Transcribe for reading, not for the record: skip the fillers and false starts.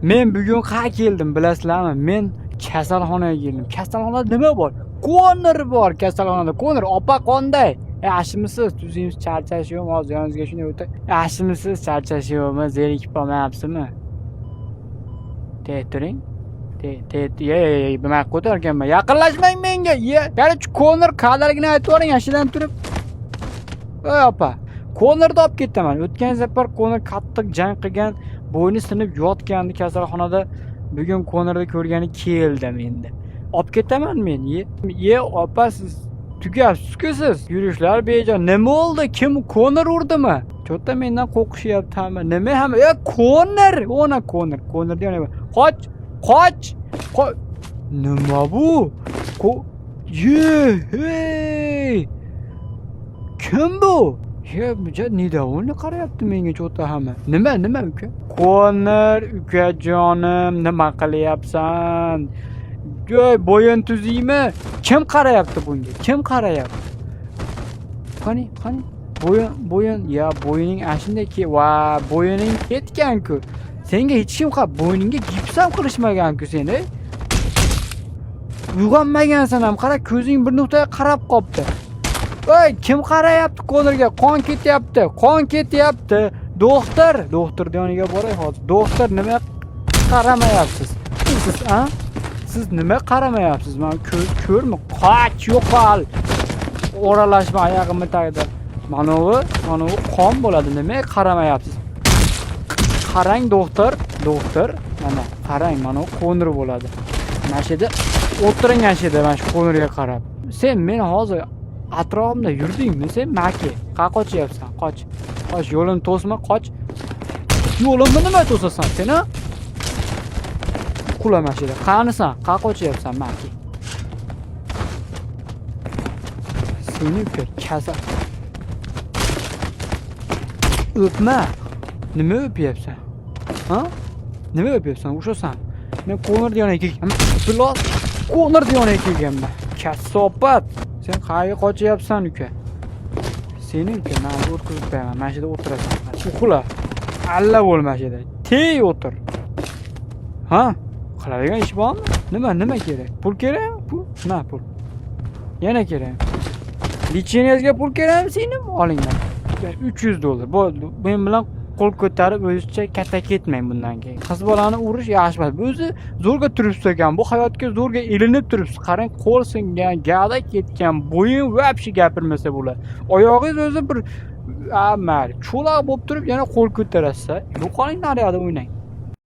Men bugun qayerga keldim, bilasizlarmi? Men kasalxonaga keldim. Kasalxonada nima bor? Konor bor kasalxonada. Konor, opa qanday? Yaxshimisiz? Tuzingmiz, charchash yo'qmi? Hozir yoningizga shunday o'tay. Yaxshimisiz? Charchash yo'qmi? Zerikib qolmayapsizmi? Te turing. Te te ye ye ye, nima ko'targanman? Yaqinlashmang menga. Ye, короче, Konor qadrligini aytib yuboring, yashidan turib. Ey opa, Konorni olib ketaman. O'tgan safar Konor qattiq jang qilgan, bo'yni sinib yotgandi kasalxonada. Bugun Konorni ko'rgani keldim endi. Olib ketaman men. Ye, ye opa, siz tugabsiz-ku siz. Yurishlar bejon. Nima bo'ldi? Kim, Konor urdimi? Чё-то mendan qo'rqishyapti hamma. Nima hamma? E, Konor! Ona Konor. Konor degan. Qoch! Qoch! Nima bu? Ye, hey! Kim bu? Ye, buja недовольный qarayapti menga чё-то hamma. Nima, nima uka? Konor ukajonim, nima qilyapsan? Joy, bo'yin tuziymi? Kim qarayapti bunga? Kim qarayapti? Qani, qani? Bo'yin, bo'yin, ya bo'yining ashunday ke, va bo'yining ketgan-ku. Senga hech kim bo'yningga gips ham qilishmagan-ku seni. Uyg'onmagansan ham, qara, ko'zing bir nuqtaga qarab qolibdi. Ey, kim qarayapti Konorga? Qon ketyapti, qon ketyapti. Doktor, doktor yoniga boray hozir. Doktor, nima qaramayapsiz? Siz, a? Siz nima qaramayapsiz? Men ko'z ko'rmi? Qoch, yo'qol. O'ralashma oyog'imni tagida. Manovi qon bo'ladi. Nima qaramayapsiz? Qarang, doktor, doktor, mana qarang, mana Konor bo'ladi. Mana shu yerda o'tiring, mana shu yerda, mana shu Konorga qarab. Sen meni hozir atrofimda yurdingmi sen, Maki? Qayerga qochyapsan? Qoch. Qoch, yo'limni to'sma, qoch. Yo'limni nima to'sasan sen, a? Uxla mana shu yerda. Qanisan? Qayerga qochyapsan, Maki? Seni uka kasal. O'pma. Nima o'pyapsan? Ha? Nima o'pyapsan? O'shasan. Men Konorni yoniga kelganman. Bilos Konorni yoniga kelganman. Kasofat. Sen qayerga qochyapsan, uka? Seni uka, men o'tkazib qo'yaman. Mana shu yerda o'tirasan. Uxla. Alla bo'l mana shu yerda. Tey o'tir. Ha? Qiladigan ish bormi? Nima, nima kerak? Pul kerakmi? Pul? Nima pul? Yana kerak. Лечение ngizga pul kerakmi seni? Olinglar. 300 dollar. Bo'ldi. Men bilan qo'l ko'tarib o'zicha katta ketmang bundan keyin. Qiz bolani urish yaxshi emas. Bu o'zi zo'rga turibsiz ekan. Bu hayotga zo'rga ilinib turibsiz. Qarang, qo'l singan, gavda ketgan, bo'yin вообще gapirmasa bo'ladi. Oyog'ingiz o'zi bir mayli, cho'loq bo'lib turib yana qo'l ko'tarasiz. Yo'qoling, naryoqda o'ynang.